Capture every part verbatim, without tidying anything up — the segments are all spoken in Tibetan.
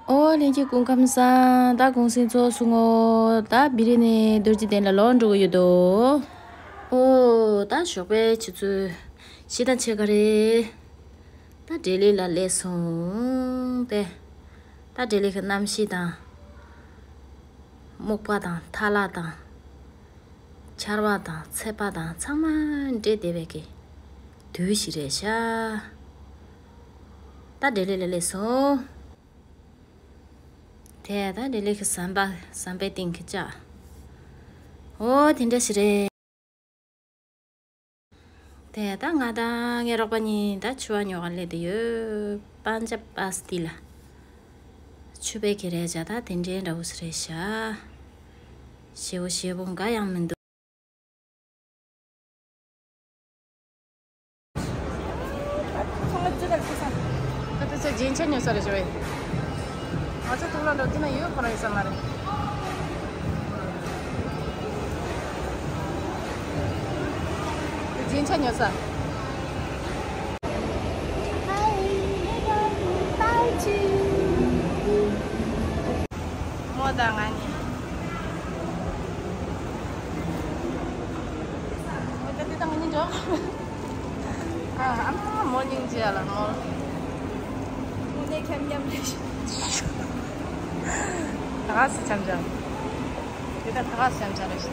ཨོ་ལྷན་རྒྱས་སྐུ་ཁམས་བཟང་། ད་གུང་སེང་ཚོགས་སོང་ངོ་། ད་བི་རི་ནས་རྡོ་རྗེ་གདན་ལ་ལོག་འགྲོ་གི་ཡོད་དོ། ཨོ་ད་ཞོགས་པའི་ཆུ་ཚོད་བཞི་དང་ཕྱེད་ཀ་རེད། ད་འབྲས་ལེགས་ལ་སླེབས་སོང་སྟེ། ད་འབྲས་ལེགས་ཀྱི་གནམ་གཤིས་དང་། སྨུག་པ་དང་ཐལ་བ་དང་། ཆར་བ་དང་ཚད་པ་དང་ཚང་མ་འདྲེས་བསྡད་པའི་གི་དུས་ཤིག་རེད་ཤག་ད་འབྲས་ལེགས་ལ་སླེབས་སོང་། དེ་ད་འབྲས་ལེགས་ཀྱི་ཟམ་པ་ཟམ་པའི་སྟེང་གི་ལྕགས། ཨོ་དེ་འདྲ་ཞིག་རེད། དེ་ད་ང་དང་ངའི་རོགས་པ་གཉིས་ད་ཕྱུ་པ་ཉོ་ག་སླེབས་བསྡད་ཡོད། པན་ཇབ་པ་སི་ཏི་ལ། ཕྱུ་པའི་གི་རེད་བྱ། ད་དེ་འདྲའི་འདྲ་བོ་ཞིག་རེད་ཤག་ཞེ་པོ་ཞེ་པོ་འགའ་ཡང་མི་འདུག་ཚང་མ་ཅི་ལ་ཁུ་སང་། ད་དེ་ཚོ་རྒྱན་ཆ་ཉོ་ས་རེད་ཤག་བས། ང་ཚོ་ཐུག་ལ་འགྲོ་དུས་ན་ཡོད་ཁོ་རང་ཡོད་ས་མ་རེད། རྒྱན་ཆ་ཉོ་ས། མོ་དང་ང་གཉིས། འོ་ད་དེ་དང་ང་གཉིས་འགྲོ། ཨ་ཨ་མ་མོ་སྙིང་རྗེ་ལ་མོ། དངོས་གནས་འཁྱམ་འཁྱམ་རེད། ད་ག་སེ་འཁྱམ་འཁྱམ། དེ་ད་ད་ག་སེ་འཁྱམ་འཁྱམ་རེད།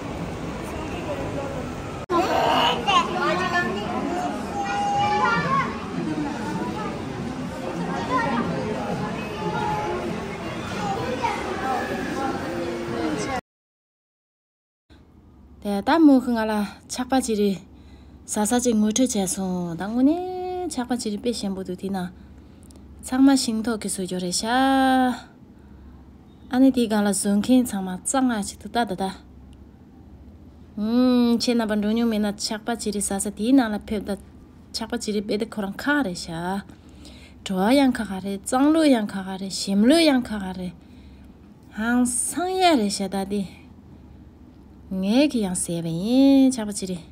དེ་ད་མོ་གིས་ང་ལ་ཆག་པ་ཅི་རིགས་ཟ་ས་ཅིག་ངོ་སྤྲོད་བྱས་སོང་། ད་དངོས་གནས་ཆག་པ་ཅི་རིགས་དཔེ་ཞིམ་པོ་འདུག་དེ་ན་ཚང་མ་ཤིང་ཏོག་གིས་བཟོས་རྒྱུ་རེད་ཤག་ཨ་ནི་དེའི་སྒང་ལ་བཟོ་མཁན་ཚང་མ་གཙང་ང་ཅིག་འདུག་ད་ད་ད། ཨུམ། ཁྱེད་རྣམ་པ་འགྲོ་མྱོང་མེད་ན་ཆག་པ་ཅི་རིགས་ཟ་ས་དེའི་ནང་ལ་ཕེབས་ད། ཆག་པ་ཅི་རིགས་དཔེ་དེ་ཁོ་རང་ཁག་རེད་ཤག་བྲོ་བ་ཡང་ཁག་ཁག་རེད། གཙང་ལུགས་ཡང་ཁག་ཁག་རེད། ཞིམ་ལུགས་ཡང་ཁག་ཁག་རེད། ཧང་སང་ཡ་རེད་ཤག་ད་དེ། ངས་ཀྱི་ཡང་ཟས་པ་ཡིན་ཆག་པ་ཅི་རིགས།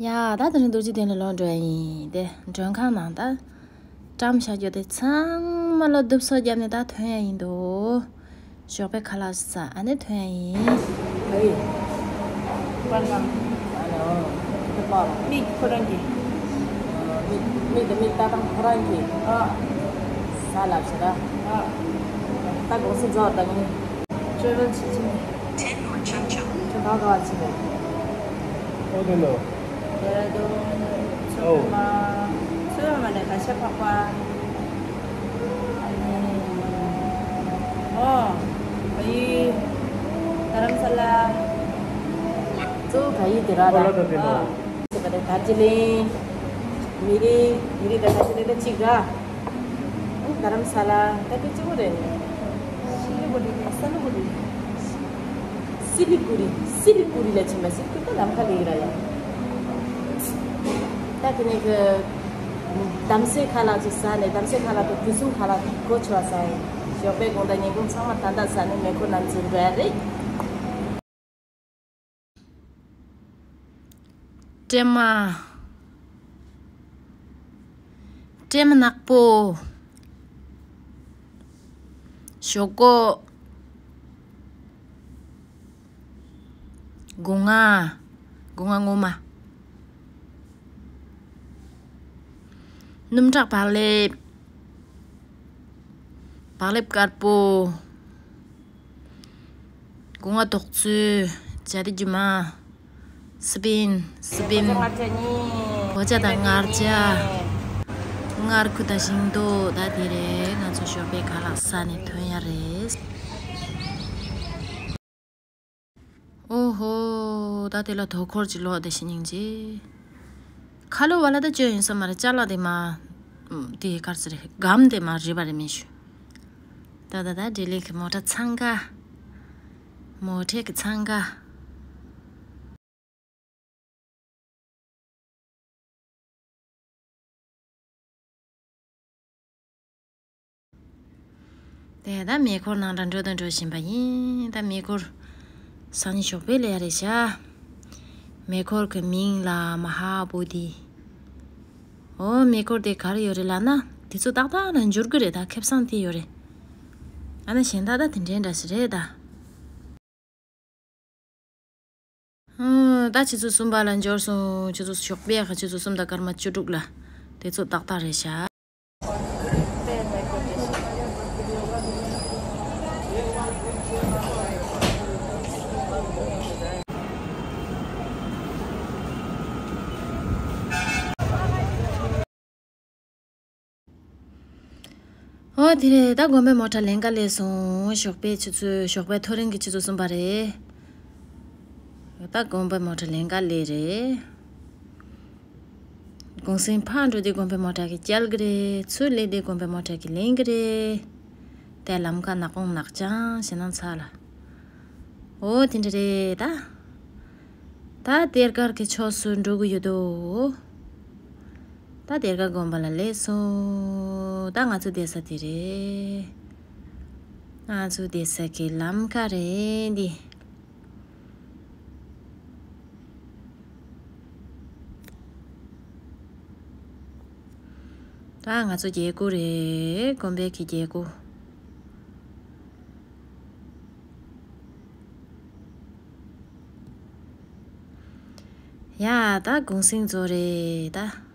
ཡ་ད་དེ་རིང་རྡོ་རྗེ་གདན་ལ་ལོག་འགྲོ་ཡ་ཡིན་ཏེ། མགྲོན་ཁང་ནང་ད་བཀྲམ་བཞག་རྒྱུ་དེ་ཚང་མ་ལོ་བསྡུ་གསོག་བརྒྱབ་ནས་ད་ཐོན་ཡ་ཡིན་འདུག་ཞོགས་པའི་ཁ་ལག་ཟ་ཨ་ནི་ཐོན་ཡ་ཡིན། ཨེ། པར་ལམ། ཨ་ནི་ཨོ། དེ་པར་ལམ། མིག་ཁོ་རང་གི། མིག་མིག་དང་མིག་ལྟ་སྟངས་ཁོ་རང་གི། ཨ། ཟ་ལབ་ཤི་ར། ཨ། ད་གོང་སེ་རྫོགས་ད་ངས། ཊེ་རེ་ཝེལ་བྱེད་ཀྱི་ནི། ཁྱོད་ག་ག་བ་ཕྱིན་པས། ཨོ་དེ་ནོ། ཌེ་ར་ཌུན། ཨོ། མཚོ་སྔོན་མ། མཚོ་སྔོན་མ་ནས་ཁ་ཤས་འཕགས་པ། ཨ་ནི། ཨོ། བལ་ཡུལ། རྡ་རམ་ས་ལ། གཙོ་བོ་བལ་ཡུལ་དེ་ར་ད། ཨོ་ལ་ད་དེ་ནོ། ཨ། ཟེར་བ་རེད། དར་ཇི་ལིང་། མི་རི། མི་རི་དང་དར་ཇི་ལིང་ད་གཅིག་ར། རྡ་རམ་ས་ལ་ད་དེ་གཅིག་པོ་རེད། སི་ལི་གུ་རི་རེད། ས་ལི་གུ་རི། སི་ལི་གུ་རི། སི་ལི་གུ་རི་ལ་ཕྱིན་པ། སི་ལི་གུ་རི་ད་ལམ་ཁ་ལ་ཡོད་ར་ཡ། ད་དེ་ནས་གི་གདམ་སའི་ཁ་ལག་ཅིག་ཟ་ནས། གདམ་སའི་ཁ་ལག་དང་དུས་གསུམ་ཁ་ལག་གོ་ཆོད་པ་ཟ་ཡིན། ཞོགས་པའི་དགོང་དག་ཉིན་གུང་ཚང་མ་ད་ལྟ་ཟ་ནས་མེ་འཁོར་ནང་འཛུལ་འགྲོ་ཡ་རེད། སྲན་མ། སྲན་མ་ནག་པོ། ཞོག་ཀོ། སྒོ་ང་། སྒོ་ང་སྔོན་མ། སྣུམ་ཁྲག་བག་ལེབ། བག་ལེབ་དཀར་པོ། སྒོ་ང་དོག་ཚོས། ཇ་དི་རྒྱུ་མ། སི་པིན། སི་པིན། གོ་ཆ་དང་མངར་ཆ། མངར་ཁུ་དང་ཞིང་ཏོག་ད་དེ་རེད། ང་ཚོ་ཞོགས་པའི་ཁ་ལག་ཟ་ནས་ཐོན་ཡ་རེད། ཨོ་ཧོ། ད་དེ་ལ་དོ་ཁོར་གྱི་ལོག་བསྡད་ཤི་སྙིང་རྗེ། ཁ་ལོ་བ་ལ་ད་བཅོས་ཡིན་ས་མ་རེད། ཅ་ལག་དེ་མ། དེ་གར་ཟེར་རེད། སྒམ་དེ་མ་རིལ་བ་རེད་མི་ཞུ། ད་ད་ད་འབྲས་ལེགས་ཀྱི་མོ་ཊ་འཚང་ཁ། མོ་ཊའི་གི་འཚང་ཁ། དེ་ད་མེ་འཁོར་ནང་ལ་འགྲོ་དང་འགྲོ་བཞིན་པ་ཡིན། ད་མེ་འཁོར་སང་ཉིན་ཞོགས་པའི་ལས་རེད་ཤག་མེ་འཁོར་གི་མིང་ལ་མ་ཧཱ་བོ་དྷི། ཨོ་མེ་འཁོར་དེ་གར་ཡོད་རེད་ལབ་ན། དེ་ཚོ་ཏག་ཏག་ལ་འབྱོར་གི་རེད། ད་ཁེ་བཟང་དེ་ཡོད་རེད། ཨ་ན་གཞན་དག་ད་དེ་འདྲའི་འདྲ་ཞིག་རེད་ད། ཨང་། ད་ཆུ་ཚོད་གསུམ་པ་ལ་འབྱོར་སོང་། ཆུ་ཚོད་ཞོགས་པའི་ཁ་ཆུ་ཚོད་གསུམ་དང་སྐར་མ་བཅུ་དྲུག་ལ་དེ་ཚོ་ཏག་ཏག་རེད་ཤག་ཨོ་དེ་རེད། ད་དགོན་པའི་མོ་ཊ་ལེན་ག་སླེབས་སོང་། ཞོགས་པའི་ཆུ་ཚོད་ཞོགས་པའི་ཐོ་རེངས་ཀྱི་ཆུ་ཚོད་གསུམ་པ་རེད། ད་དགོན་པའི་མོ་ཊ་ལེན་ག་སླེབས་རེད། གུང་སེང་ཕར་འགྲོ་དུས་དགོན་པའི་མོ་ཊ་གིས་བསྐྱལ་གི་རེད། ཚུར་སླེབས་དུས་དགོན་པའི་མོ་ཊ་གིས་ལེན་གི་རེད། དེ་ལམ་ཁ་ནག་པོ་ནག་ཅང་ཞེད་སྣང་ཚ་ལ། ཨོ་དེ་འདྲ་རེད་ད། ད་གཏེར་སྒར་གྱི་ཕྱོགས་སུ་འགྲོ་གི་ཡོད་དོ། ད་གཏེར་སྒར་དགོན་པ་ལ་སླེབས་སོང་། ད་ང་ཚོ་བསྡད་ས་དེ་རེད། ང་ཚོ་བསྡད་ས་གི་ལམ་ཁ་རེད་འདི། ད་ང་ཚོ་རྒྱལ་སྒོ་རེད། དགོན་པའི་གི་རྒྱལ་སྒོ། ཡ་ད་གུང་སེང་རྫོགས་རེད་ད།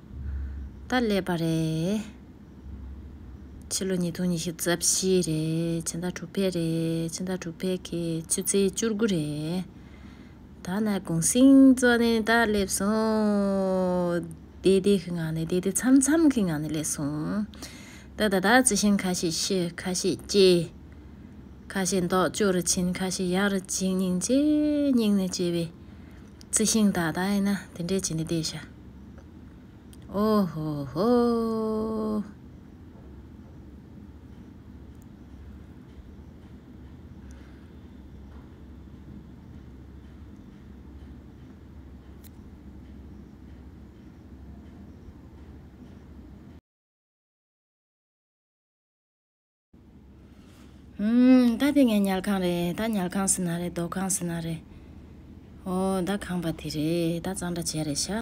ད་སླེབས་པ་རེད། ཕྱི་ལོ་ཉིས་སྟོང་ཉི་ཤུ་རྩ་བཞི་རེད། ཕྱི་ཟླ་དྲུག་པའི་རེད། ཕྱི་ཟླ་དྲུག་པའི་གི་ཆུ་ཚོད་བཅུ་དགུ་རེད། ད་ནི་གུང་སེང་རྫོགས་ནས་ད་སླེབས་སོང་། བདེ་བདེ་གི་ངང་ནས་བདེ་བདེ་འཚམ་འཚམ་གི་ངང་ནས་སླེབས་སོང་། ད་ད་ད་རྩི་ཤིང་ཁ་ཤས་ཤི། ཁ་ཤས་སྐྱེས། ཁ་ཤས་མདོག་སྐྱོ་རུ་ཕྱིན། ཁ་ཤས་ཡག་རུ་ཕྱིན། སྙིང་རྗེ་སྙིང་ནས་སྐྱེས་པའི་རྩི་ཤིང་དག་ད་ཡིན་ན་དེ་འདྲས་བྱས་ནས་བསྡད་ཤག་ཨོ་ཧོ་ཧོ། ཧུམ། ད་དེ་ངའི་ཉལ་ཁང་རེད། ད་ཉལ་ཁང་ཟེར་ན་རེད། སྡོད་ཁང་ཟེར་ན་རེད། ཨོ་ད་ཁང་པ་དེ་རེད། ད་གཙང་སྦྲ་བྱས་རེད་ཤག